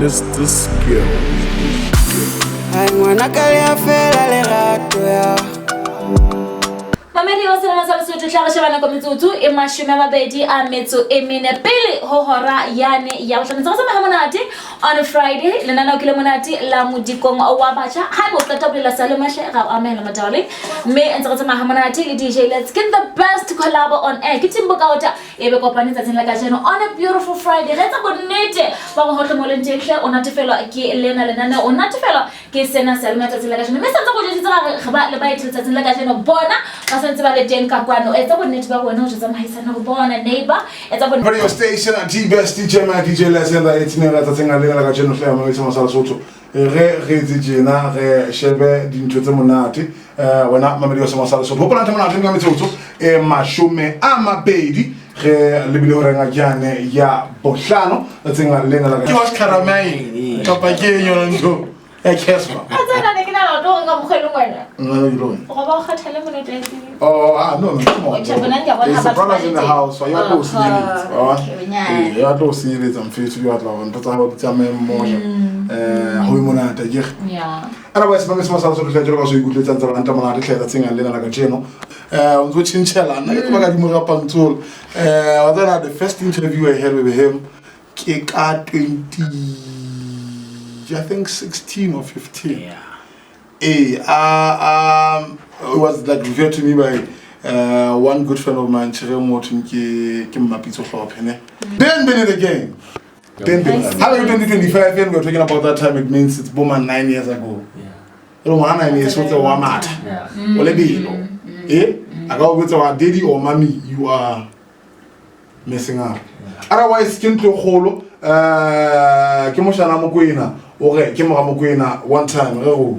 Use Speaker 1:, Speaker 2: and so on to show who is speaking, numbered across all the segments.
Speaker 1: Mr. Skills.
Speaker 2: Ai ngwanaka le a fela lerato ya.
Speaker 3: Mamedi wa selema sa Lesotho tla re sheba nako metsotso e 24 pele ho hora yane ya bohlano. Ntse re tsamaya monate on a Friday, lenaneo ke le monate la modikong wa batjha. Ha bo qeta bolela sa le mahle ra o amehela madale. Mme ntse re tsamaya monate le DJ Let's get the best collab on air. Ke Timbo Kaota e be kopane tsatsing la kajeno on a beautiful Friday. Re etsa bonnete ba go hohle mo leng teng hle o natefelwa ke lena lenaneo, o natefelwa ke sena sa lona tsatsing la kajeno. Mme santse go jwetsitse ga re ba le baeti letsatsing la kajeno, bona ba santse ba le teng ka kwano. Etsa bonnete ba bona o jwetsa mohaisane go bona neighbor. Etsa bonnete.
Speaker 4: Radio station at T-Best DJ Man DJ Lesenda e tsinela tsatsing la lena la kajeno hle mametse Masala Sotho. Re re etse tjena re shebe dintho tse monate. Wena mamedi wa Masala Sotho. Hopola ntho monate ka metsotso e 20 re lebile ho renga jane ya bohlano tsatsing la lena la kajeno. Ke wa Caramel kapa ke eng yona ntho ya Casper?
Speaker 3: A tsena ne ke nahana hore ka mokgwa e leng wena.
Speaker 4: Nna ke lo reng?
Speaker 3: O ba o kgathale mona o tlwaetseng.
Speaker 4: Oh, no, no, come on.
Speaker 3: O tjha, bona ke a bona
Speaker 4: There's
Speaker 3: ha
Speaker 4: the
Speaker 3: batho ba
Speaker 4: brothers in the
Speaker 3: le teng.
Speaker 4: house. Wa ya tlo senyeletsa.
Speaker 3: Oh, okay, bonyane.
Speaker 4: Eh, ya tlo senyeletsa mfethu ke batla hore ntho tsa hao di tsamaye mmoho. Ho be monate akere.
Speaker 3: Yeah.
Speaker 4: Otherwise, ba mesema sa Lesotho hle jwalo ka so ikutlwetsang tsa ranta monate hle tsatsing la lena la kajeno. O ntso tjhentjhela nna ke tseba ka dimo Rapantsolo. Wa tsena the first interview I had with him ke ka 20 I think 16 or 15.
Speaker 5: Yeah.
Speaker 4: It was like referred to me by one good friend of mine, Chere Mothung, ke Mmapitso Hlophe, ne? Then been in the game. Then been.
Speaker 3: I see.
Speaker 4: How are you 2025? When we're talking about that time, it means it's boma 9 years ago.
Speaker 5: Yeah.
Speaker 4: You know, 9 years,
Speaker 3: That's a
Speaker 4: what's
Speaker 3: very
Speaker 4: the
Speaker 3: long
Speaker 4: matter?
Speaker 3: time.
Speaker 5: Yeah.
Speaker 4: O le belo. A ka o botsa wa daddy or mommy, you are messing up. Otherwise, ke ntlo e kgolo, ke moshana Mokoena, o re ke mora Mokoena one time re go.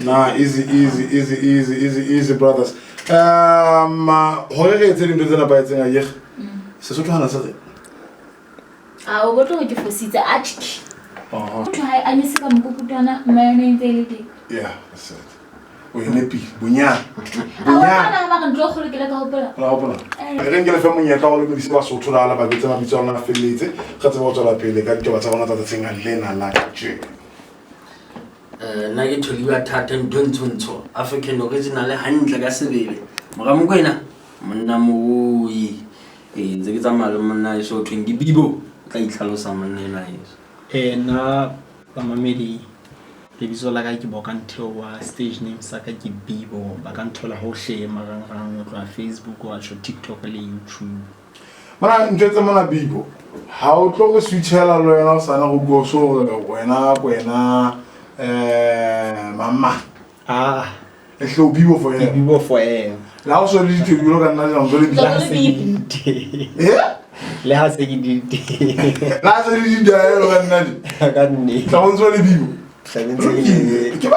Speaker 4: Nah, easy, easy, easy, easy, easy, easy, brothers. Hore re etse dintho tse nepahetseng akere? Sesotho hana se re?
Speaker 3: A o botlo ke fositse a tjhi.
Speaker 4: Aha.
Speaker 3: Motho ha a anyise ka mokokotwana mayone e ntse e le teng.
Speaker 4: Yeah, that's it. O e nepile, bonyane.
Speaker 3: A wa
Speaker 4: Bonyane.
Speaker 3: tsana ba re ntlo e kgolo ke le ka hopola.
Speaker 4: La hopola. Re nke le fe monyetla wa ho dumedisa Basotho la ba betse mabitso a lona a felletse. Re tsebe ho tswela pele ka ditaba tsa rona tsa tsatsing a lena la kajeno.
Speaker 5: Nna ke Tholiwa Thata, ntho ntsho-ntsho, African original hantle ka sebele. Mora Mokoena, monna morui. Ntse ke tsamaya le monna heso ho thweng ke Bibo, o tla itlhalosa monna enwa heso.
Speaker 6: Nna bamamedi, lebitso la ka ke Bokantheo wa stage name sa ka ke Bibo. Ba ka nthola hohle marangrang, ho tloha Facebook, wa tjho TikTok le YouTube.
Speaker 4: Mona ntho tse mona Bibo, ha o tlo re switchela le wena o sana go bua so hore wena ke wena, mama. E hle o Bibo forever.
Speaker 6: Ke Bibo forever.
Speaker 4: Le ha o so le diteng jwalo ka nna jwang, jwale Bibo.
Speaker 3: Le ha se ke
Speaker 6: di
Speaker 4: Eh?
Speaker 6: Le ha se ke di
Speaker 4: Le ha se di di jwalo ka nna di.
Speaker 6: Ka nnete.
Speaker 4: Tla o ntso le Bibo.
Speaker 6: Tla be ntse ke le
Speaker 4: Ke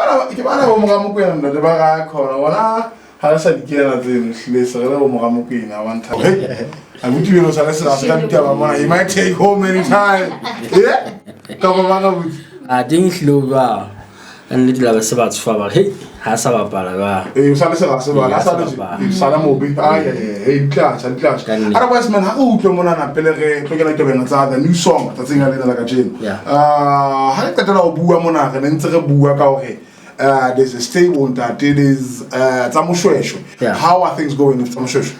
Speaker 4: bana bo mora Mokoena ntate ba ra khona. Bona ha re sa di kena tseno, hlile se re le bo mora Mokoena one time. Hey, abuti belo sa le se ka ditaba mona. He might take home anytime. Eh? Ka ba ba ka botse.
Speaker 5: A teng hlile o jwang? Ka nnete la ba se ba tshoha ba re hei ha sa bapala ba.
Speaker 4: Ee, o sale serase jwale,
Speaker 5: Ee,
Speaker 4: a
Speaker 5: ha sa
Speaker 4: sale
Speaker 5: bapala.
Speaker 4: sala mobe. Ai, ai, ai, di tla tjha, di tla tjha.
Speaker 5: Ka nnete.
Speaker 4: Otherwise, man, ha re utlwe monana pele re tlo kena ditabeng tsa the new song tsatsing la lena la kajeno.
Speaker 5: Yeah.
Speaker 4: Ha re qetela ho bua mona, re ne ntse re bua ka hore there's a stable ntate, there's tsa Moshweshwe.
Speaker 5: Yeah.
Speaker 4: How are things going with tsa Moshweshwe?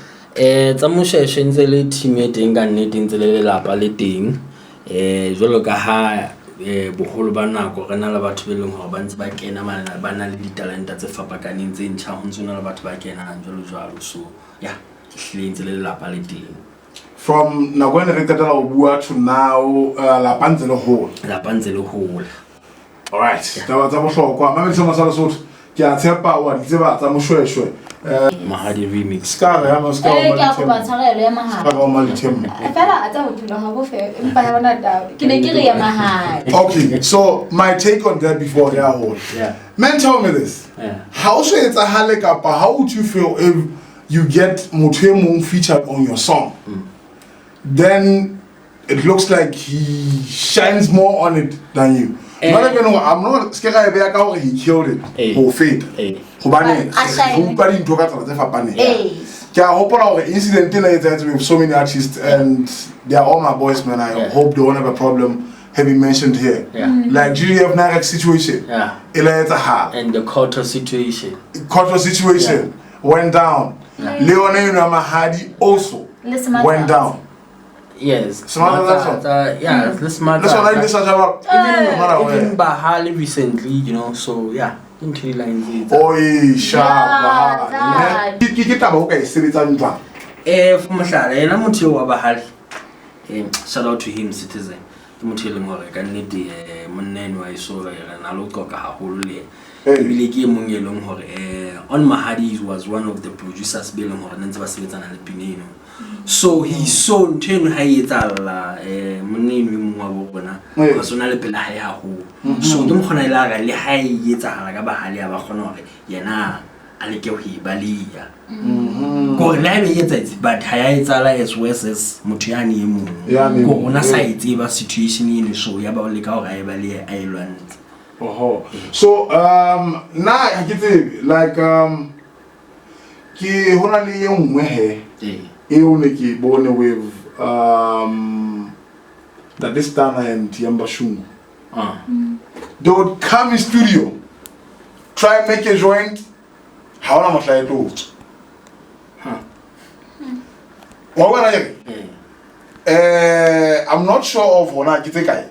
Speaker 5: Tsa Moshweshwe ntse le team e teng ka nnete, ntse le lelapa le teng. Jwalo ka ha boholo ba nako re na le batho be leng hore ba ntse ba kena ba na le ditalenta tse fapakaneng tse ntjha, ho ntso na le batho ba kenang jwalo jwalo. So yeah, ehlile ntse le lelapa le teng.
Speaker 4: From nako ene re qetela ho bua to now, lapa ntse le hola.
Speaker 5: Lapa ntse le hola.
Speaker 4: Alright, taba tsa bohlokwa. Mamedi sa Lesotho, ke a tshepa wa di tseba tsa Moshweshwe.
Speaker 5: Mahadi remix.
Speaker 4: Ska re ama ska
Speaker 3: Eh,
Speaker 4: o
Speaker 3: ke a kopa
Speaker 4: Malithemba.
Speaker 3: tshwarelo ya mahadi.
Speaker 4: Ska o Malithemba.
Speaker 1: Fela a tsa bophelo ha bo fe, empa ya bona taba.
Speaker 3: Ke ne ke re ya mahadi.
Speaker 4: Okay, so my take on that before re ya hola.
Speaker 5: Yeah.
Speaker 4: Man, tell me this.
Speaker 5: Yeah.
Speaker 4: How so etsahale kapa how would you feel if you get motho e mong featured on your song? Then it looks like he shines more on it than you. Not even I'm not ska ga e beya ka hore he killed it.
Speaker 5: Eh.
Speaker 4: Ho feta.
Speaker 5: Eh.
Speaker 4: Hobane
Speaker 3: A shine.
Speaker 4: re utlwa dintho ka tsela tse fapaneng.
Speaker 3: Ee.
Speaker 4: Ke a hopola hore incident ena e etsahetse with so many artists and they are all my boys, man. I
Speaker 5: Yeah.
Speaker 4: hope they won't have a problem having mentioned here.
Speaker 5: Yeah.
Speaker 4: Like GDF Nairek situation.
Speaker 5: Yeah.
Speaker 4: E la etsahala.
Speaker 5: And the Koto situation.
Speaker 4: Koto situation went down. Le yona eno ya Mahadi also
Speaker 3: Le Smarters.
Speaker 4: went down.
Speaker 5: Yes.
Speaker 4: Smarters,
Speaker 5: Smarters, yeah, le Smarters.
Speaker 4: Le sona ile sa jaba.
Speaker 5: Even Bahali recently, you know, so yeah, into the lines.
Speaker 4: Oi, sharp
Speaker 3: Yeah,
Speaker 4: Bahali.
Speaker 3: that.
Speaker 4: Ke taba o ka e sebetsang jwang?
Speaker 5: For mohlala, yena motho eo wa Bahali. Shout out to him, citizen. Ke motho e leng hore ka nnete monna enwa e so re na le ho qoqa haholo le yena.
Speaker 4: Ee.
Speaker 5: Ebile ke e mong e leng hore on Mahadi was one of the producers be leng hore ne ntse ba sebetsana le pina eno. So he saw ntho eno ha e etsahalla monna eno e mong wa bo rona
Speaker 4: Ee.
Speaker 5: because o na le pela hae haholo. So ke mokgona ile a re le ha e etsahala ka Bahali a ba kgona hore yena a leke ho e baleha. Kore le haebe e etsahetse but ha ya etsahala as worse as motho yane e mong.
Speaker 4: Yane e
Speaker 5: Kore
Speaker 4: mong,
Speaker 5: o na sa
Speaker 4: ee.
Speaker 5: e tseba situation eno, so ya ba o leka hore a e balehe a e lwantshe.
Speaker 4: Oho. So nna ha ke tsebe like ke hona le e nngwe he
Speaker 5: Ee.
Speaker 4: eo ne ke e bone with Ntate and Yamba Shungu.
Speaker 5: Ah.
Speaker 4: They would come in studio, try and make a joint, ha hona mohla e tlo tswa. Wa bona ke re?
Speaker 5: Ee.
Speaker 4: I'm not sure of hona ke tse kae,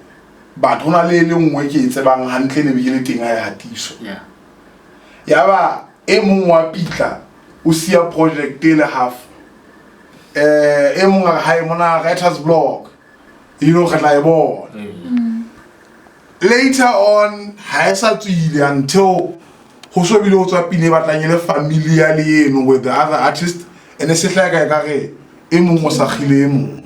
Speaker 4: but hona le le nngwe ke e tsebang hantle ne be ke le teng ha e hatiswa.
Speaker 5: Yeah.
Speaker 4: Yaba e mong wa pitla o siya project e le half. E mong a re hae mona writer's block. You know, re tla e bona. Later on ha e sa tswile until ho so bile ho tswa pina e batlang e le familiar le eno with the other artist, and e se hlaha ka ekare e mong o sa kgile e mong.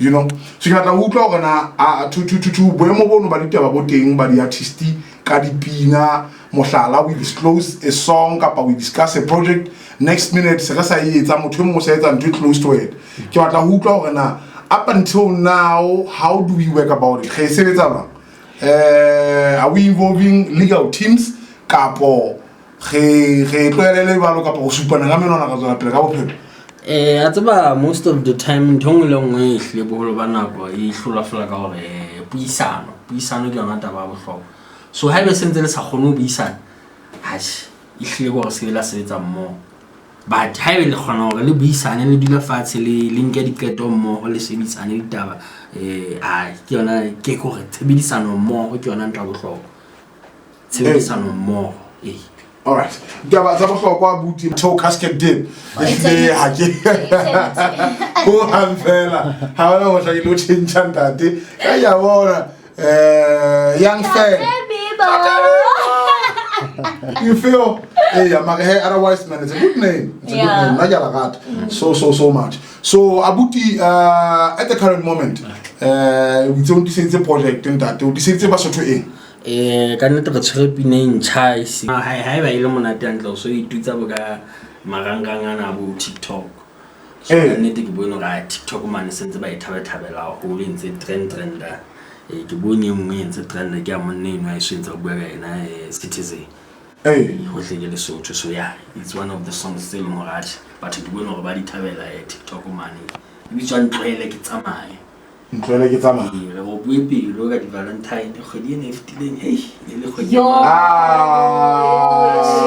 Speaker 4: You know, so ke batla ho utlwa hore na a to boemo bono ba ditaba bo teng ba di-artist ka dipina, mohlala we disclose a song kapa we discuss a project, next minute se re sa e etsa, motho e mong o sa etsa ntho e close to it. Ke batla ho utlwa hore na up until now how do we work about it? Re e sebetsa jwang? Are we involving legal teams kapo re tlohelele jwalo kapa ho supana ka menwana ka tswela pele ka bophelo?
Speaker 5: A tseba most of the time ntho nngwe le nngwe e hlile boholo ba nako e hlolwa fela ka hore puisano, puisano ke yona taba ya bohlokwa. So haebe se ntse le sa kgone ho buisana, atjhe, e hlile ke hore se la sebetsa mmoho. But haebe le kgona hore le buisane, le dule fatshe, le nke diqeto mmoho, le shebisane ditaba, ah, ke yona ke hore tshebedisano mmoho ke yona ntho ya bohlokwa. Tshebedisano mmoho, ee.
Speaker 4: Alright. Ditaba tsa bohlokwa buti Toe Casket Dip. Ehlile ha ke ho hang fela. Ha hona mohla ke lo tjhentjha ntate. Ka ya bona young fan. You feel yeah, mara hey, otherwise man, it's a good name. It's a good
Speaker 3: Yeah.
Speaker 4: name. Nna ke a la rata. So so so much. So abuti at the current moment o itse o ntiseditse project ntate, o tiseditse Basotho eng?
Speaker 5: Ka nnete re tshwere pina e ntjha e haeba e le monate hantle, o so itutsa bo ka marangrang ana bo TikTok. So
Speaker 4: Ee.
Speaker 5: ka nnete ke bone hore ah, TikTok mane se ntse ba e thabathabela haholo, e ntse trend trenda. Ke bone e nngwe e entse trend ke ya monna eno a e swentse re bua ka ena Citizen.
Speaker 4: Ee.
Speaker 5: Hohle ke Lesotho. So yeah, it's one of the songs tse leng hore atjhe batho ke bone hore ba di thabela TikTok mane. E bitswa Ntlohele ke tsamaye.
Speaker 4: Ntlohele ke tsamaye.
Speaker 5: Ee, re robuwe pelo ka di-Valentine kgwedi ena e fetileng. Hei, e le kgwedi.
Speaker 3: Yo.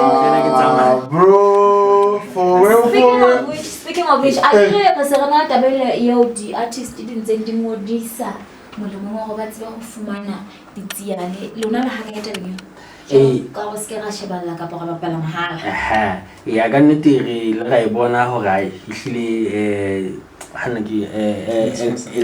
Speaker 5: Ntlohele ke tsamaye.
Speaker 4: Ah, bro, for real, for
Speaker 3: Speaking
Speaker 4: real.
Speaker 3: of which, speaking of which, a kere re se re na le taba ele eo di-artist di ntseng di ngodisa molemong wa hore ba tsebe ho fumana ditsiane. Lona le ha kae tabeng eo?
Speaker 5: Ee.
Speaker 3: Ka hore se ke ra shebella kapa ra bapala mohala.
Speaker 5: Aha. Ya ka nnete re ile ra e bona hore ai ehlile ha ne ke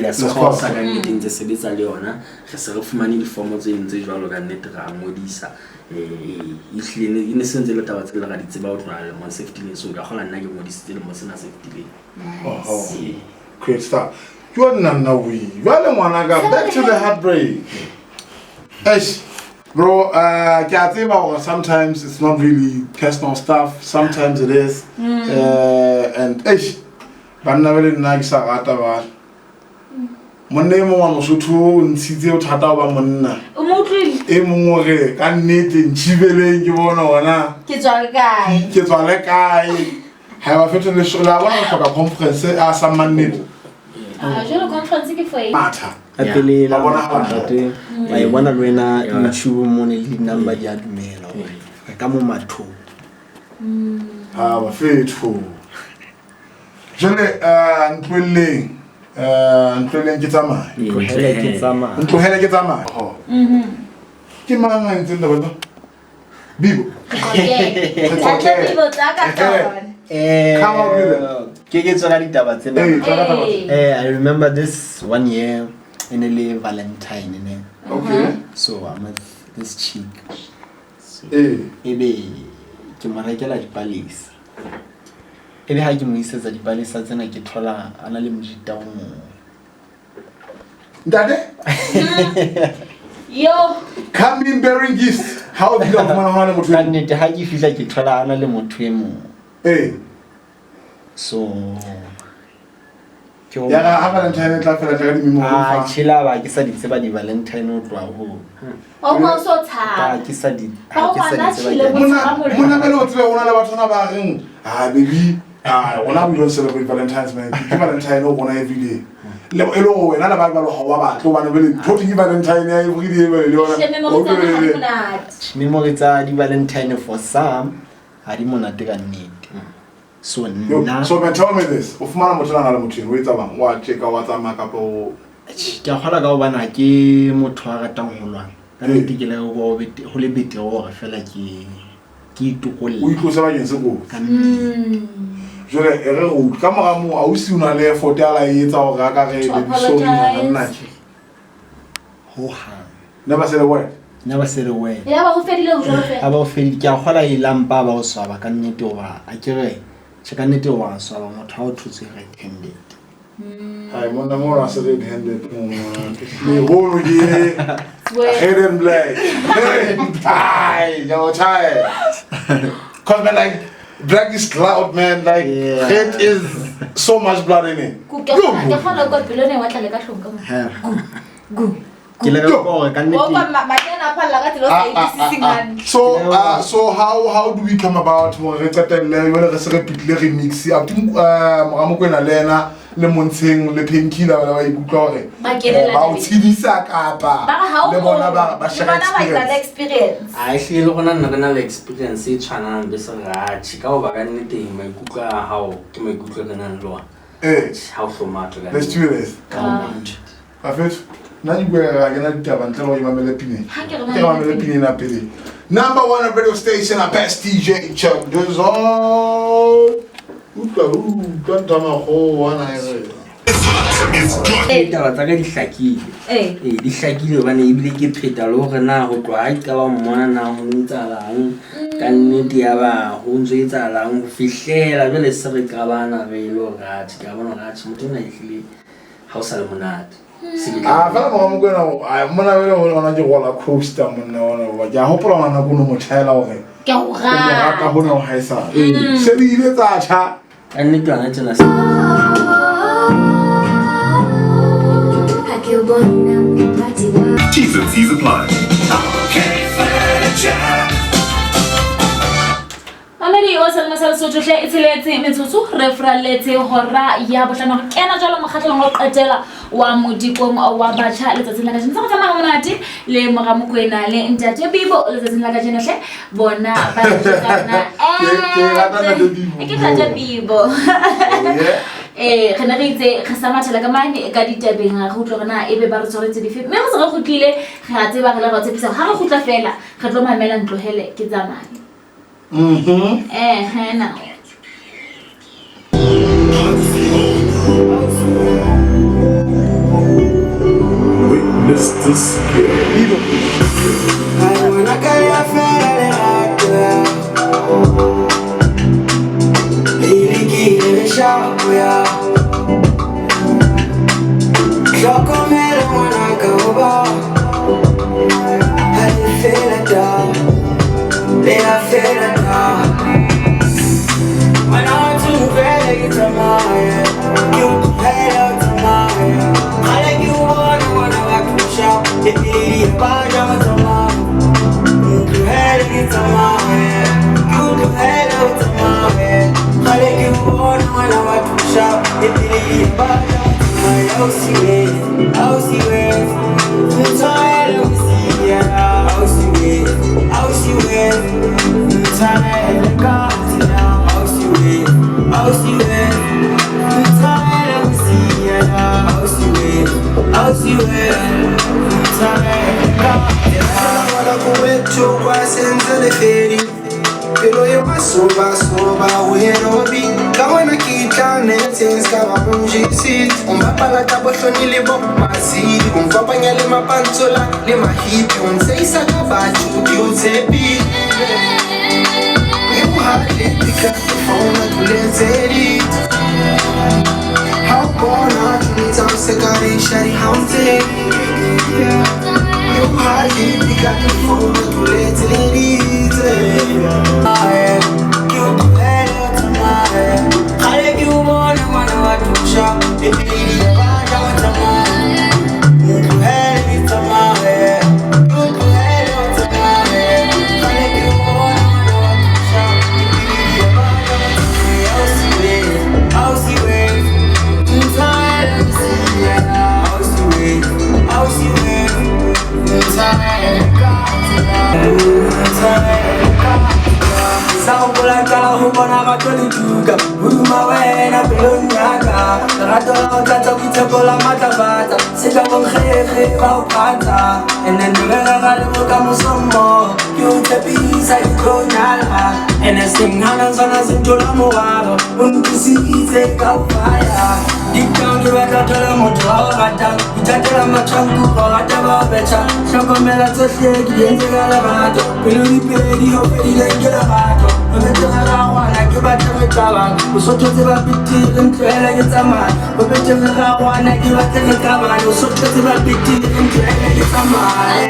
Speaker 5: Lescosa ka nnete ntse sebetsa le yona. Re se re fumane difomo tse ding tse jwalo ka nnete ra ngodisa. Ehlile e ne se ntse le taba tse le ra di tseba ho tloha lemong se fetileng. So ka kgola nna ke ngodisitse lemong sena se fetileng.
Speaker 4: Oh, great stuff. Yo nna nna we. Jwale ngwanaka, back to the heartbreak. Eish, bro, ke a tseba hore sometimes it's not really personal stuff, sometimes it is. And eish, banna ba le nna ke sa rata ba. Monna e mong wa Mosotho o ntshitse o thata ho ba monna.
Speaker 3: O mo utlwile?
Speaker 4: E mong o re ka nnete ntjhibeleng ke bone hore na
Speaker 1: Ke tswa le kae?
Speaker 4: ke tswa le kae. Ha ba fetole la bona re hloka conference a sa mannete.
Speaker 3: Ah, jwale conference ke for eng?
Speaker 4: Matha.
Speaker 6: Ka pele la
Speaker 4: Ba bonahala.
Speaker 6: ntate wa e bona le wena
Speaker 5: Yeah.
Speaker 6: YouTube mone le di-number di a dumela hore re ka mo mathong.
Speaker 4: Ha ba fetho. Jwale ntlohelleng. Ntlohelleng ke tsamaye.
Speaker 6: Tlohele ke tsamaye.
Speaker 4: Ntlohele ke tsamaye. Ke mang a entseng taba tsena? Bibo.
Speaker 3: Okay.
Speaker 4: Re qoqele.
Speaker 1: Ntate Bibo tla ka tsona.
Speaker 4: Come out with it.
Speaker 6: Ke ke tswa ka ditaba tsena.
Speaker 4: Ee, tswa ka taba tsena.
Speaker 6: I remember this one year e ne le Valentine ne.
Speaker 4: Okay.
Speaker 6: So I'm with this chick. So
Speaker 4: Ee.
Speaker 6: ebe ke mo rekela dipalesa. Ebe ha ke mo isetsa dipalesa tsena ke thola a na le mojita o mong.
Speaker 4: Ntate?
Speaker 3: Yo.
Speaker 4: Come in bearing gifts. Ha o fihla o fumana hona le motho
Speaker 6: Ka
Speaker 4: e mong.
Speaker 6: nnete ha ke fihla ke thola a na le motho e mong.
Speaker 4: Ee.
Speaker 6: So ke ho
Speaker 4: Ya ra ha Valentine e tla fela tla ka di-memo
Speaker 6: Ah,
Speaker 4: fa.
Speaker 6: tjhela ba ke sa di tseba di-Valentine ho tloha ho.
Speaker 3: O mo so
Speaker 6: Ba
Speaker 3: tshaba.
Speaker 6: ke sa di
Speaker 3: Ba
Speaker 6: ha ke sa
Speaker 3: ngwana
Speaker 6: di tseba
Speaker 3: tjhele
Speaker 6: ke-
Speaker 3: mo-
Speaker 4: Mona mona pele o tsebe hona le batho bana ba reng, ah baby, ah rona we don't celebrate Valentine's man. Ke Valentine o rona every day. Le e le hore wena le ba ba ha wa batle hobane jwale ntho ke Valentine ya every day jwale le yona.
Speaker 3: Hle memory tsa rona ha di monate.
Speaker 6: Memory tsa di-Valentine for some ha di monate ka nnete. So
Speaker 4: Yo,
Speaker 6: nna
Speaker 4: so man, tell me this. O fumana motho a na le motho eno, o etsa bang? Wa tjeka, wa tsamaya kapa o
Speaker 6: ke a kgolwa ka hobane ha ke motho a ratang ho lwana. Ka
Speaker 4: Ee.
Speaker 6: nnete ke le ho le betere hore fela ke itokolle.
Speaker 4: O itlose bakeng se kotsi.
Speaker 6: Ka nnete.
Speaker 4: Jwale e re re utlwe ka mora moo ausi o na le effort a la e etsa hore a ka re
Speaker 3: To
Speaker 4: baby sorry
Speaker 3: apologize.
Speaker 4: nyana nna tjhe.
Speaker 6: Hohang.
Speaker 4: Never said a word.
Speaker 6: Never said a word.
Speaker 3: Ya ba ho fedile ho jwalo fela.
Speaker 6: Ha ba o fedile ke a kgolwa e lampa ba o swaba ka nnete hoba a ke re tjhe ka nnete wa swaba motho ha o thotse red handed.
Speaker 4: Hai monna mo a se red handed. Meholo ke red and black. Ai, yo child. Cause man like black is cloud man like
Speaker 6: Yeah.
Speaker 4: red is so much blood in it.
Speaker 3: Ke kgona go pelo ne wa tla le ka hlong ka mo.
Speaker 6: Gu. Ke le ka hore ka
Speaker 1: O
Speaker 6: nnete
Speaker 1: kwa makena a phalla ka tsela o sa e utlwisiseng hantle.
Speaker 4: So so how do we come about hore re qetelle jwale re se re pitlile re mix up mora Mokoena le ena le Montsheng le Painkiller ba ikutlwa hore
Speaker 3: Ba kenela
Speaker 4: ba o
Speaker 3: tabeng.
Speaker 4: tshedisa kapa
Speaker 3: Ba re ha o
Speaker 4: le bona ba ba
Speaker 1: Le
Speaker 4: share
Speaker 1: bona ba etsa le
Speaker 4: experience.
Speaker 1: experience.
Speaker 5: A ehlile le rona nne re na le experience e tshwanang be se ratjhe ka hoba ka nnete maikutlo a hao ke maikutlo re nang le ona.
Speaker 4: Eh,
Speaker 5: Ha o hlomatwe ka
Speaker 4: let's
Speaker 5: nnete.
Speaker 4: do this.
Speaker 5: Ka ho motho.
Speaker 4: Bafethu, nna ke bua ka ke na ditaba ntle le hore ke mamele pina.
Speaker 3: Ha ke re
Speaker 4: Ke mamele pina ena pele. Number one radio station, our best DJ Chuck Dizzle. Utlwa utlwa ntho ya makgowa na e re.
Speaker 5: Ditaba tsa ka di hlakile.
Speaker 3: Ee.
Speaker 5: Ee, di hlakile hobane ebile ke pheta le hore na ho tloha ha ke qala ho mmona na ho etsahalang. Ka nnete ya ba ho ntso etsahalang ho fihlela jwale se re qabana re le hore atjhe, ke a bona hore atjhe motho enwa ehlile ha o sa le monate. Se ke
Speaker 4: Ah,
Speaker 5: tla-
Speaker 4: fela mora Mokoena, ah, mona jwale ho ona ke roller coaster monna ona hoba ke a hopola hona nako o no mo tjhaela hore
Speaker 3: Ke a o
Speaker 4: o mo rata
Speaker 3: rata.
Speaker 4: hona ho haesale. Se di ile tsa tjha.
Speaker 5: Ka nnete hona tjena se-
Speaker 7: Ha ke o bona morati wa T's and C's apply. Okay Furniture.
Speaker 3: Mamedi wa Selemo sa Lesotho hle e tsheletse metsotso re furalletse hora ya bohlano re kena jwalo mokgatlong wa ho qetela wa modikong wa batjha letsatsing la kajeno. Tsa go tsamaya monate le mora Mokoena le ntate Bibo letsatsing la kajeno hle bona ba re
Speaker 4: Ke rata ntate Bibo.
Speaker 3: Ke ntate Bibo.
Speaker 4: Yeah.
Speaker 3: Re ne re itse re sa mathela ka mane ka ditabeng re utlwe hore na ebe ba re tshwaretse dife mme re se re kgutlile re a tseba re le ra o tshepisa hore ha re kgutla fela re tlo mamela ntlohele ke tsamaye. Now.
Speaker 7: Witness the skill.
Speaker 2: Ai, ngwanaka le a fela lerato ya. Le lekile leshapo ya. Hlokomela ngwanaka hoba ha le fela taba, le a fela taba. Ngwana wa tlohele ke tsamaye, ke o tlohele o tsamaye. Kgale ke o bona ngwana wa thusha, e pele di ba ja motsamao. Ntlohele ke tsamaye, ke o tlohele o tsamaye. Kgale ke o bona ngwana wa thusha, e pele di ba ja motsamao. Ausi we, ausi we, ntshwarele o siya. Ausi we, ausi we, ntshwarele ka tsela. Ausi we, ausi we, ntshwarele o siya. Ausi we, ausi we, ntshwarele ka tsela.
Speaker 8: Ngwana kwetu kwa senzele fedi. Pelo e masoba soba we robi. Ka wena ke tla netse ska ba monjisi. O mbapala ka bohloni le bo masidi. O mfapanya le mapantsola le mahipi. O ntseisa ka batho ke o tshepile. E o hale ka phone o letseditse. Ha o bona ke tsa o se ka re shari ha o ntse. E o hale ka phone o letseditse.
Speaker 2: Ke o tlohele o tsamaye. Kgale ke o bona ngwana wa thusha, e pele di ba ja motsamao. Ntlohele ke tsamaye, ke o tlohele o tsamaye. Kgale ke o bona ngwana wa thusha, e pele di ba ja motsamao. Ausi we, ausi we, ntshwarele o siya. Ausi we, ausi we, ntshwarele ka tsela. Ntshwarele ka tsela. Sa hopola qala ho bona rato le tuka, hoduma wena pelong ya ka. Lerato la ho tlatsa boitshepo la matlafatsa, se ka bonkgekge ba ho phatsa. Ene ne re rera le bokamoso mmoho, ke o tshepisa ke tlo nyala. Ene senghana sona se nthola morwalo, o nthusitse ka ho faya. Deep down ke batla thola motho a o ratang, ithatela matjhanku, ba rata ba o betjha. Hlokomela tsohle ke di entse ka lerato, pelo di pedi ho fedileng ke lerato. Ho betere ra ngwana ke batle re qabang, o sothotse ba betere ntlohele ke tsamaye. Ho betere ra ngwana ke batle re qabang, o sothotse ba betere ntlohele ke tsamaye.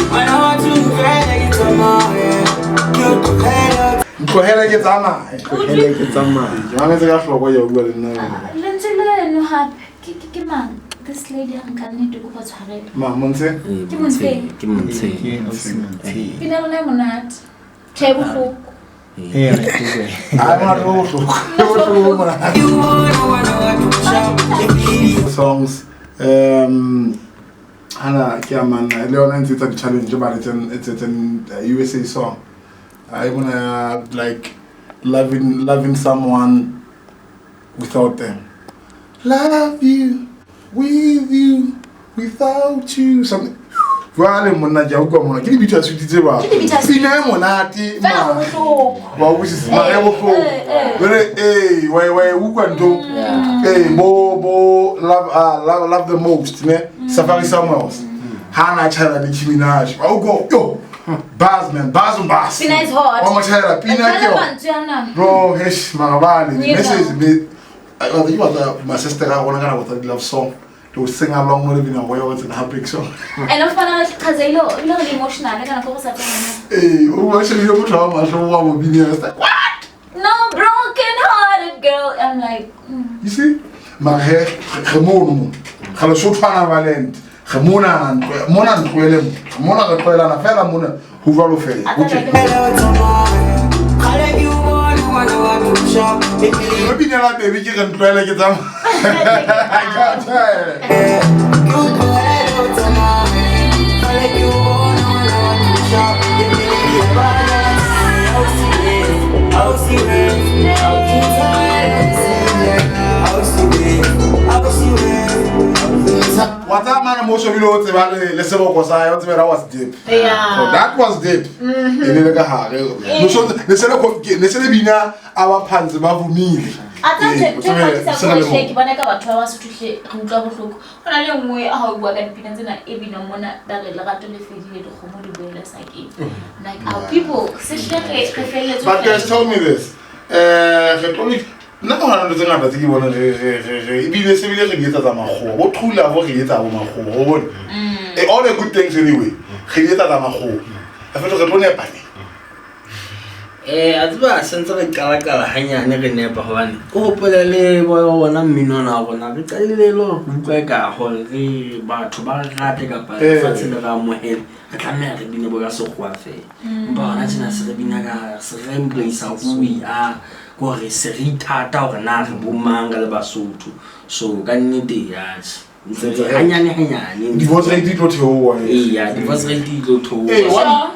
Speaker 2: Ngwana wa tlohele ke tsamaye, ke o tlohele o
Speaker 4: Ntlohele ke tsamaye.
Speaker 6: Tlohele ke tsamaye.
Speaker 4: Ke mametse ka hloko ke a bua le nna.
Speaker 3: Lentswe leno hape ke mang? This lady ha nka nnete kopa tshwarelo.
Speaker 4: Ma Montshe?
Speaker 3: Ke Montshe.
Speaker 5: Ke Montshe.
Speaker 6: Ke ausi Montshe.
Speaker 3: Pina lona e monate. Tjhe, e bohloko.
Speaker 6: Ee, re tsebe.
Speaker 4: Ha monate bo bohloko. Bo bohloko bo monate.
Speaker 2: Ke o bona ngwana wa thusha, e pele di
Speaker 4: Songs hana ke a manna le yona e ntse etsa di-challenge but it's an USA song. I wanna like loving someone without them. Love you with you without you something. Jwale monna ke a utlwa mona ke di-bitter sweet tse ba.
Speaker 3: Ke di-bitter sweet.
Speaker 4: Pina e monate.
Speaker 3: Fela ho bohloko.
Speaker 4: Wa utlwisisa mara e bohloko. Jwale wa e utlwa ntho. Bo love the most ne Safari Samuels. Ha na tjhaba Nicki Minaj. Wa utlwa yo. Bars man, bars on bars.
Speaker 3: Pina is hot.
Speaker 4: Wa motshela pina ke
Speaker 3: Jwale
Speaker 4: yona.
Speaker 3: mantswe ana.
Speaker 4: Bro, hesh maabane
Speaker 3: Yeah.
Speaker 4: message me. I think what my sister ka rona ka nako tsa di-love song. To sing along with bina boy what's in heartbreak song.
Speaker 3: And o fana le qhazelo, ebile re le emotional ka nako go sa tsena.
Speaker 4: Eh, o ba shebile motho wa mahlo wa mo bina. It's like, what?
Speaker 3: No broken hearted girl. I'm like,
Speaker 4: You see? Mara he re mono mo. Ga le sothwana valent. Re mona ntlo, mona ntloele mo. Mona re tloelana fela mona ho jwalo fela.
Speaker 3: a tla
Speaker 4: Okay.
Speaker 3: ke
Speaker 2: Kgale ke o bone ngwana wa tusha.
Speaker 4: Re binela baby ke re ntloele ke tsamaya.
Speaker 2: Ke o tlohele o tsamaye. Kgale ke o bone ngwana wa tusha. Ebile ke bana ausi we, ausi we, ausi we, ausi we.
Speaker 4: Wa tsaya mane mo o shebile o tseba le seboko sa hae, o tsebe that was deep.
Speaker 3: Yeah.
Speaker 4: So that was deep. E ne le ka hare. Ne se le ne se le bina a ba phansi ba vomile.
Speaker 3: A tsa
Speaker 4: Ee, o
Speaker 3: ntho e
Speaker 4: tsebe
Speaker 3: kwatisang
Speaker 4: se re le
Speaker 3: hore hle
Speaker 4: mo.
Speaker 3: ke bona ka batho ba Basotho hle re utlwa bohloko. Ho na le e nngwe ha o bua ka dipina tsena e binwang mona ba re lerato le fedile dikgomo di boele sakeng. Like our people se hle re felletswe
Speaker 4: But guys,
Speaker 3: fela.
Speaker 4: tell me this. Re tlo nna ka hona ntho tse ngata tse ke bonang re ebile se bile re di etsa tsa makgowa. Bo true love re etsa bo makgowa, o bone? All the good things anyway. Re di etsa tsa makgowa. A fetho re tlo nepa neng?
Speaker 5: A tseba sentse re qala-qala hanyane re nepa hobane o hopole le bona mmino ona wa rona re qadile e le hore re utlwa eka hore re batho ba re rate kapa lefatshe le re amohele re tlameha re bine bo ka sekgowa fela. Empa hona tjena se re bina ka se re embrace who we are, ke hore se re ithata hore na re bo mang re le Basotho. So ka nnete atjhe ntse re hanyane hanyane.
Speaker 4: Divorce rate e tlo theoha.
Speaker 5: Eya, divorce rate e tlo theoha.
Speaker 4: Eh,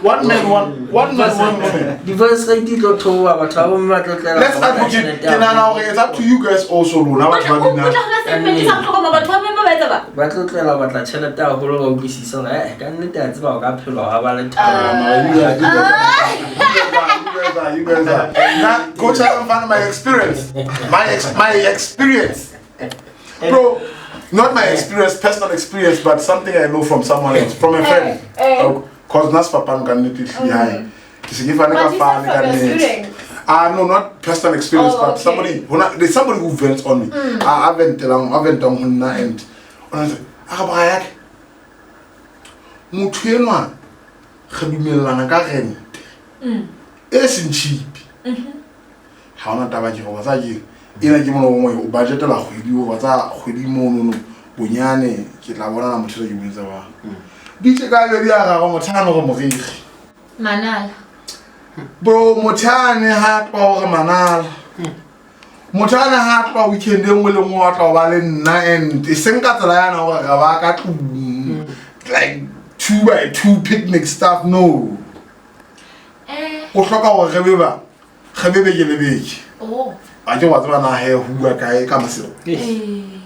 Speaker 4: one man, one man, one woman.
Speaker 5: Divorce rate e tlo theoha, batho ba bomme ba tlo tlela
Speaker 4: Let's
Speaker 5: ho batla
Speaker 4: advocate.
Speaker 5: tjhelete
Speaker 4: Ke nahana hore it's up to you guys also lona batho ba
Speaker 3: O
Speaker 4: binang.
Speaker 3: tla hola statement sa bohlokwa mo batho ba bomme ba etsa ba.
Speaker 5: Ba tlo tlela ho batla tjhelete haholo ba utlwisise hore ka nnete a tseba o ka phelwa ha ba le thabo.
Speaker 4: You guys, you guys are. Now, Coach Adam found my experience. My experience. Bro, not my experience, personal experience, but something I know from someone else, from a friend. Cause nas papa ka nnete hlile hae. Ke se ke fane ka
Speaker 1: But you
Speaker 4: fane
Speaker 1: said
Speaker 4: ka
Speaker 1: from your
Speaker 4: nnete.
Speaker 1: experience.
Speaker 4: No, not personal experience,
Speaker 1: Oh,
Speaker 4: but
Speaker 1: okay.
Speaker 4: somebody, there's somebody who vents on me. I ventelang, I ventang ho nna and o na a re bra ya ka. Motho enwa re dumellana ka rent. E seng cheap. Ha hona taba ke re wa tsaya ke ena ke mona o mongwe o budgetela kgwedi o wa tsaya kgwedi monono bonyane ke tla bonana motho ke mo etsa bang. Ditse ka bedi ya gagwe motho a no re moriri.
Speaker 3: Manala.
Speaker 4: Bro, motho ane ha tloha hore manala. Motho ane ha tloha weekend e nngwe le nngwe wa tla ho ba le nna and e seng ka tsela yana hore re ba ka tlung. Like 2 by 2 picnic stuff, no. O hloka hore re be ba re be beke le beke.
Speaker 3: Oh.
Speaker 4: A ke wa tseba na he ho bua kae ka Maseru.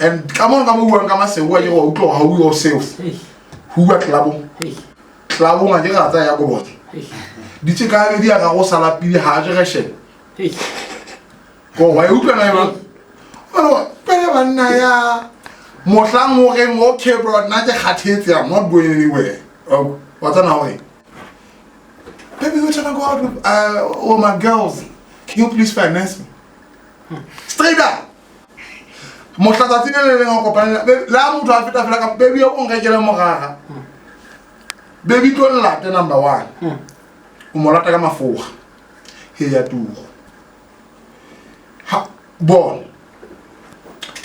Speaker 4: And ka mo ka mo buang ka Maseru a ke wa utlwa ha o safe. Ho bua clubong. Clubong a ke ra tsaya ya go bona. Ditse ka be di a ga go sala pele ha je re shebe. Ko wa e utlwa na eba. Ba pele banna ya mohlang o reng okay bro nna ke kgathetse, I'm not going anywhere. Oh, wa tsena hore. Baby, we're trying to go out with all my girls. Can you please finance me? Straight up. Mohla tsatsi le le leng o kopane la motho a feta fela ka baby o nrekele morara. Baby tlo nlate number 1. O mo lata ka mafoga. He ya turo. Ha bon.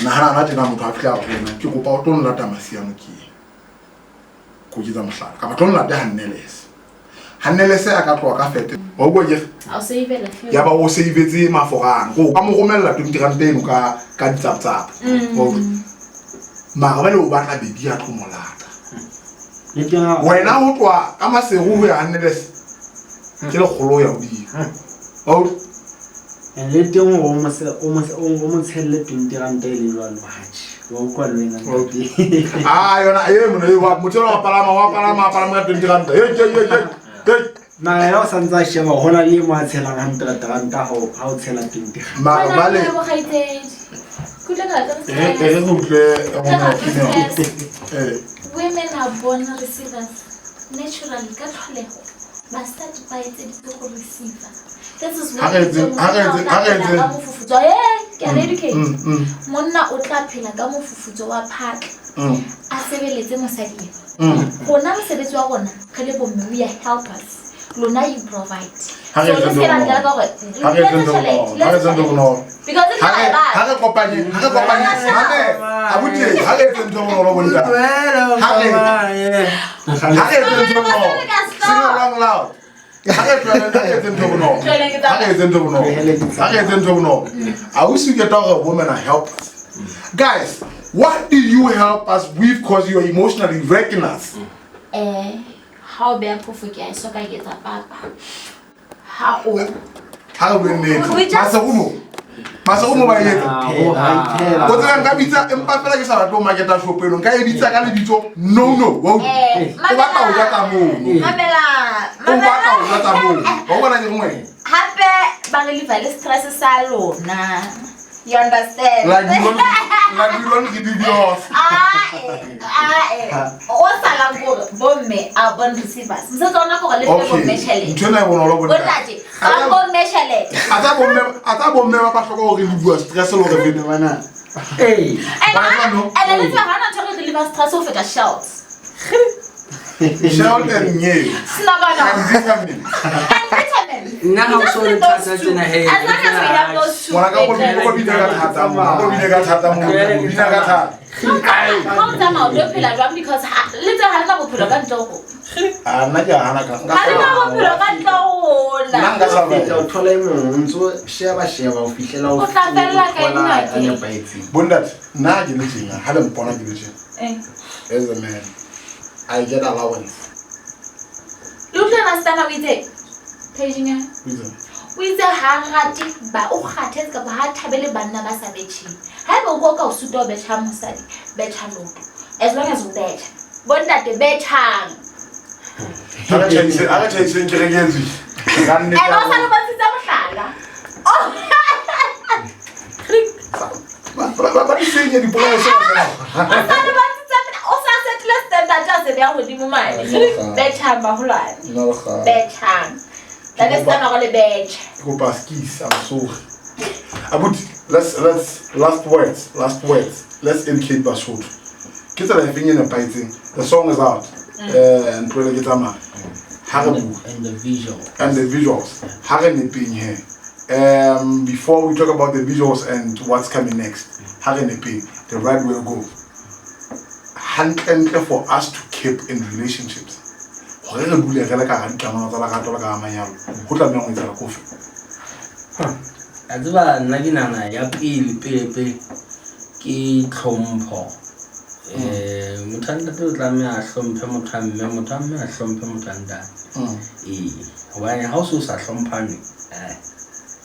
Speaker 4: Nahana na tena motho a fihla ho wena ke kopa o tlo nlata masiamo ke. Ko ke tsa mohlala. Kapa tlo nlate Hannelese. Hannelese a ka tloha ka fete. Wa utlwa ke re?
Speaker 3: A o save-ela few.
Speaker 4: Ya ba o save-etse maforang. Go ka mo romella 20 rand eno ka ditsaptsap. Wa utlwa? Mara bale o batla baby a tlo mo lata.
Speaker 6: Le teng ha-
Speaker 4: Wena ho tloha ka Maseru ho ya Hannelese ke lekgolo ho ya hodimo. Wa utlwa?
Speaker 6: And le teng hore o mo tshelle 20 rand e le jwalo, atjhe. Wa utlwa le wena ntate.
Speaker 4: Ah, yona e mona e wa motho wa palama wa palama ka 20 rand. Hey, hey, hey, hey. Hey.
Speaker 6: Mara yena o santse a sheba hore hona le e mo a tshelang 100 rand ha o tshela 20 rand.
Speaker 4: Mara
Speaker 3: Bana,
Speaker 4: bale
Speaker 3: bo kgaitsedi. Ke utlwa ka tsa
Speaker 4: re re utlwe rona opinion.
Speaker 3: Women are born receivers naturally ka tlholego. Basadi ba etseditswe go receiver. This is
Speaker 4: Ha re etseng- ha re etseng- ha re etseng-
Speaker 3: ka mofufutso. Ke a educate. Monna o tla phela ka mofufutso wa phatla. A sebeletse mosadi eo. Rona mosebetsi wa rona re le bomme, we are helpers. Lona you provide.
Speaker 4: Ha re
Speaker 3: So, le
Speaker 4: etseng
Speaker 3: se ka
Speaker 4: ntho
Speaker 3: nka ka hore,
Speaker 4: Ha re etseng ntho
Speaker 3: le
Speaker 4: bonolo.
Speaker 3: tjhelete,
Speaker 4: Ha re etseng ntho bonolo.
Speaker 3: Because e
Speaker 4: Ha
Speaker 3: tla
Speaker 4: re
Speaker 3: ba.
Speaker 4: ha re kopanye, ha re kopanye. Mame, abuti, ha re etseng ntho bonolo bontate. Ha re etseng ntho bonolo. Sing along loud. Ha re tlohele, ha re etseng ntho bonolo. Ha re etseng ntho bonolo. Ha re etseng ntho bonolo. Ausi o keta hore women are helpers. Guys, what do you help us with cause you are emotionally wrecking us?
Speaker 3: Ha o beha phofo ke a e soka ke etsa papa. Ha o
Speaker 4: Ha re bueng nnete.
Speaker 3: We just-
Speaker 4: Maserumo. Maserumo ba e etsa. O tseba nka bitsa empa fela ke sa batle ho marketa shop eno. Nka e bitsa ka lebitso no no. Wa utlwa? O batla ho ja tsa mono.
Speaker 1: Mamela,
Speaker 4: O batla ho ja tsa
Speaker 1: mamela.
Speaker 4: mono. Wa bona ke reng wena?
Speaker 1: Hape ba re lefa le stress sa lona. You understand?
Speaker 4: Like you don't give yours.
Speaker 1: Ah, o salang kore bomme are born receivers.
Speaker 3: Mosebetsi wa rona ke hore le fe bomme
Speaker 4: Okay.
Speaker 3: tjhelete.
Speaker 4: Ntho ena e bonolo bontate.
Speaker 3: Bontate, fa bomme tjhelete.
Speaker 4: A tsa bomme ba hloka hore le bua stress le hore re
Speaker 6: Bana.
Speaker 5: Ee.
Speaker 3: And
Speaker 4: Ba tseba no?
Speaker 3: and le tseba ha hona ntho e re reliever stress ho feta shells.
Speaker 4: Shell and nye.
Speaker 3: Snabana.
Speaker 4: And vitamin.
Speaker 3: And vitamin.
Speaker 5: Nna ha o
Speaker 3: Just
Speaker 5: so le
Speaker 3: need those
Speaker 5: thata
Speaker 3: two.
Speaker 5: tsena he.
Speaker 3: As long as we have those two.
Speaker 4: Ngwana ka o
Speaker 3: we
Speaker 4: ko bina ka thata mo. O bina ka thata mo. O bina ka thata.
Speaker 3: Ha o tsamaya o tlo phela jwang because le tseba ha le na bophelo ka ntle ho rona.
Speaker 4: Ah, nna ke a hana ka.
Speaker 3: Ha le na bophelo ka ntle ho rona.
Speaker 4: Nna nka sa
Speaker 6: Feta o thola e mong, o ntso sheba sheba ho fihlela
Speaker 3: O tla fella kae
Speaker 6: thola
Speaker 3: nnake?
Speaker 6: a nepahetseng.
Speaker 4: Bontate, nna ke le tjena, ha le mpona ke le tjena. As a man, I get allowance.
Speaker 3: Le utlwe na Stana o itse paging ya o itse ha rate ba o kgathetse kapa ha thabele banna ba sa betjheng. Haeba o ka o suta o betjha mosadi, betjha lotho. As long as o betjha. Bontate betjhang.
Speaker 4: Ha re tjhaiseng ke reketswe. Ka nnete.
Speaker 3: And o sa le bontshitse mohlala. Oh.
Speaker 4: Ba di senya dipolao se.
Speaker 3: O sa le bontshitse o sa settle standard a se beha hodimo mane. Betjhang baholwane. Betjhang. Tate Stana go le betjha.
Speaker 4: Ke kopa skis, I'm sorry. Abuti, let's last words. Let's educate Basotho. Ke tsela e feng e nepahetseng? The song is out. Ntlohele ke tsamaya. Ha re bua.
Speaker 5: And the visual.
Speaker 4: And the visuals. Ha re nepeng here. Before we talk about the visuals and what's coming next, ha re nepeng, the right way to go. Hantlentle for us to keep in relationships. Hore re dule re le ka hara dikamano tsa lerato le ka hara manyalo, ho tlameha ho etsahala kofe.
Speaker 5: A tseba nna ke nahana ya pele pele pele ke tlhompho. Motho a ntate o tlameha a hlomphe motho a mme, motho a mme a hlomphe motho a ntate. Ee, hobane ha o se o sa hlomphane,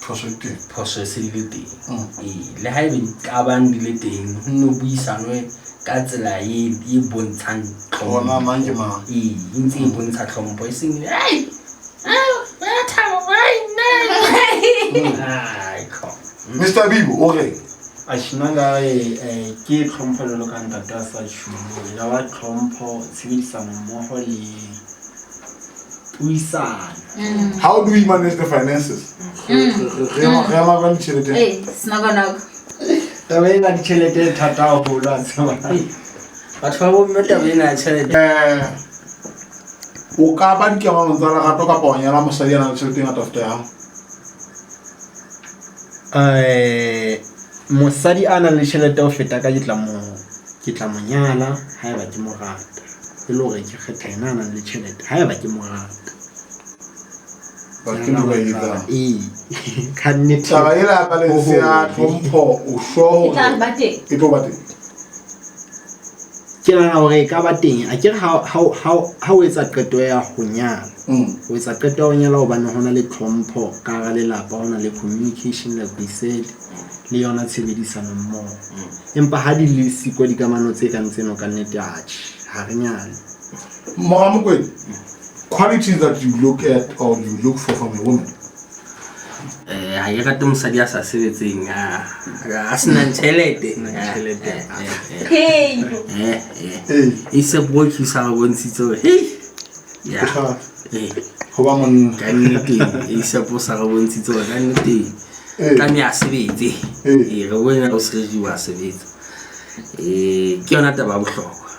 Speaker 4: Phoso e teng.
Speaker 5: Phoso e se di le teng. Ee, le haebe diqabang di le teng, ho nno buisanwe ka tsela e bontshang tlhompho.
Speaker 4: Hore na mang ke mang.
Speaker 5: Ee, e ntse e bontsha tlhompho, e seng ai, ai, wena Thabo, ai, nna. Ai, come.
Speaker 4: Mr. Bibo, o reng?
Speaker 6: Atjhe, nna nka re, ke tlhompho jwalo ka ntate a sa tjhulo. E ka ba tlhompho, tshebedisano mmoho le puisano.
Speaker 4: How do we manage the finances? Re ema jwang ditjheleteng?
Speaker 1: Eh, snokonoko.
Speaker 6: Taba ena ditjhelete e thata haholo, a tseba.
Speaker 5: Batho ba bomme taba ena ya tjhelete.
Speaker 4: O ka ba dikamanong tsa lerato kapa wa nyala mosadi a nang le tjhelete e ngata ho feta ya hao?
Speaker 6: Mosadi a nang le tjhelete ho feta ka ke tla mo nyala haeba ke mo rata. E le hore ke kgetha yena a nang le tjhelete haeba ke mo rata.
Speaker 4: Ba ke ntho ba e etsang.
Speaker 6: Ee, ka nnete.
Speaker 4: Taba ela ya balance ya tlhompho, o sure hore
Speaker 3: E tla ba teng?
Speaker 4: E tlo ba teng.
Speaker 6: Ke nahana hore e ka ba teng. A ke re ha o etsa qeto ya ho nyala. O etsa qeto ya ho nyala hobane ho na le tlhompho ka hara lelapa, ho na le communication like we said, le yona tshebedisano mmoho. Empa ha di le siko dikamano tse kang tseno ka nnete, atjhe, ha re nyale.
Speaker 4: Mora Mokwena, qualities that you look at or you look for from a woman?
Speaker 5: Ha ke rate mosadi a sa sebetseng, a senang tjhelete.
Speaker 6: Tjhelete.
Speaker 1: Hey.
Speaker 5: E se broki sa re bontshitse hore, hey. Yeah.
Speaker 4: Ho ba monna.
Speaker 5: Ka nnete ASAP o sa re bontshitse hore ka nnete tlameha a sebetse. Ee, re bone o se wa sebetsa. Ke yona taba ya bohlokwa.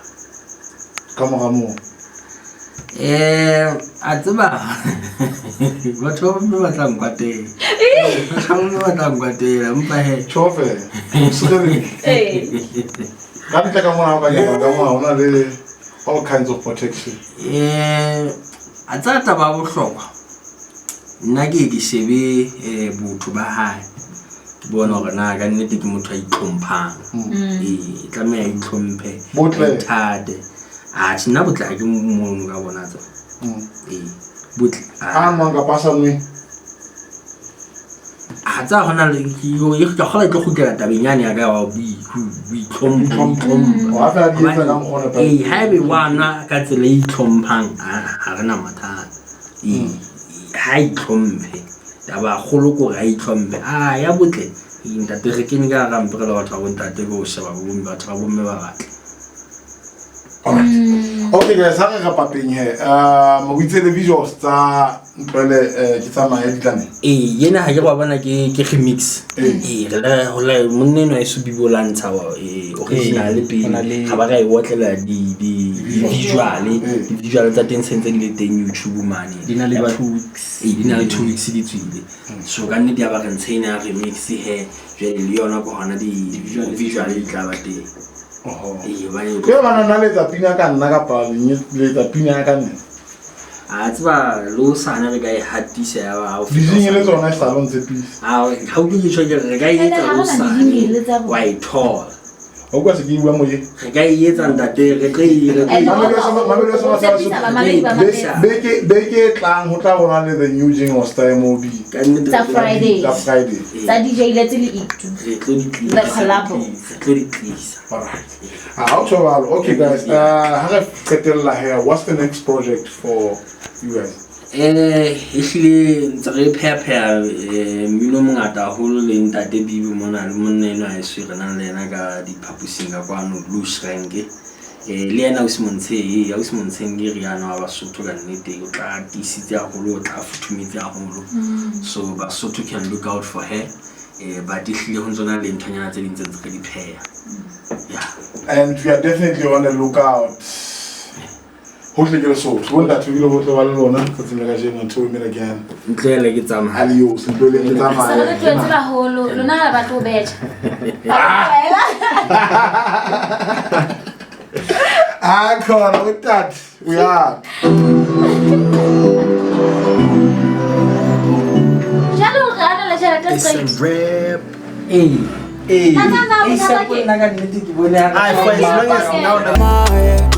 Speaker 4: Ka mora moo
Speaker 5: A tseba batho ba bomme ba tla nkwatela. Batho ba bomme ba tla nkwatela empa he.
Speaker 4: Tjho fela. Ka ntle ka mona ka nyaka ka mona hona le all kinds of protection.
Speaker 5: A tsaya taba ya bohlokwa. Nna ke ke shebe botho ba hae. Ke bona hore na ka nnete ke motho a itlhomphang. Ee, tlameha a itlhomphe.
Speaker 4: Botle.
Speaker 5: A ithate. Atjhe, nna botle ha ke mono ka bona tsa. Ee, botle.
Speaker 4: A nwang kapa a sa nwe?
Speaker 5: A tsa hona le ke kgola ke tlo kgutlela tabeng yane ya ka ya boitlhompho.
Speaker 4: Wa fela di etsa ka mokgwa o
Speaker 5: Ee, haebe wa nwa ka tsela e itlhomphang, ha re na mathata. Ee, ha itlhomphe. Taba kgolo ke hore ha itlhomphe. A ya botle. Ee, ntate re kene ka hara mpe re le batho ba bontate ke ho sheba bo bomme, batho ba bomme ba batle.
Speaker 4: Alright. Okay guys, ha re re papeng he. O itse le visuals tsa Ntlohele ke tsamaye di tla neng?
Speaker 5: Ee, yena ha ke re wa bona ke remix. Ee, re le ho la monna enwa e so bibo la ntsha original pele. Ga ba ra e otlela di visual, di visual tsa teng sentse di le teng YouTube mane.
Speaker 6: Di na le 2 weeks.
Speaker 5: Ee, di na le 2 weeks di tswile. So ka nnete ya ba re ntshe ena ya remix he, jwale le yona ke hona di visual di tla ba teng. Ee, hobane
Speaker 4: Ke bana nna le etsa pina ka nna kapa le etsa pina ka nna?
Speaker 5: A tseba le hosane re ka e hatisa ya ba ha o feta
Speaker 4: Dijingle
Speaker 5: hosane.
Speaker 4: tsona e sa lo ntshepisa.
Speaker 5: Ha o ke tjho ke re ka e
Speaker 3: Ene
Speaker 5: etsa
Speaker 3: ha hona
Speaker 5: hosane.
Speaker 3: dijingle tsa bona.
Speaker 5: Wa e thola.
Speaker 4: O kwa se ke bua moyeng.
Speaker 5: Re ka e etsa ntate, re tlo e re tlo e
Speaker 3: Ene
Speaker 4: Mamelo
Speaker 3: o tshepisa bamamedi ba mamela.
Speaker 4: Beke e tlang ho tla bona le the new jingle style movie.
Speaker 5: Ka nnete
Speaker 3: Tsa
Speaker 5: re tlo-
Speaker 3: Friday.
Speaker 4: Tsa Friday.
Speaker 3: Tsa DJ Letse le Itu.
Speaker 5: Re tlo di tlisa.
Speaker 3: The collabo.
Speaker 5: Re tlo di tlisa.
Speaker 4: All right. Ha o tjho Okay guys, ha re qetella here, what's the next project for you guys?
Speaker 5: Ehlile ntse re pheha mmino o mongata haholo le ntate Bibi mona le monna enwa heso re nang le yena ka diphaposing ka kwano Blue Shrank. Le yena ausi Montsheng, ausi Montsheng ke riana wa Basotho ka nnete, o tla tiisitse haholo, o tla futhumetse haholo. So Basotho can look out for her. But ehlile ho ntsona le nthonyana tse ding tse ntse re di pheha. Yeah.
Speaker 4: And we are definitely on the lookout. Hohle ke Lesotho. Bo ntate bile botle ba le lona tsatsing la kajeno until we meet again.
Speaker 5: Ntlohele ke tsamaye.
Speaker 4: Adios, ntlohele ke tsamaye.
Speaker 3: Sa re tlohetse baholo, lona ha le batle ho betjha.
Speaker 4: Ah, khona utat. Uya.
Speaker 3: Jwale o re anela tjhelete
Speaker 6: It's a
Speaker 3: straight.
Speaker 6: rap.
Speaker 5: Ee.
Speaker 6: Ee.
Speaker 3: Nna, nna, bothata ke-
Speaker 5: Nna ka nnete ke bone ha re
Speaker 6: Ai, for as long as now the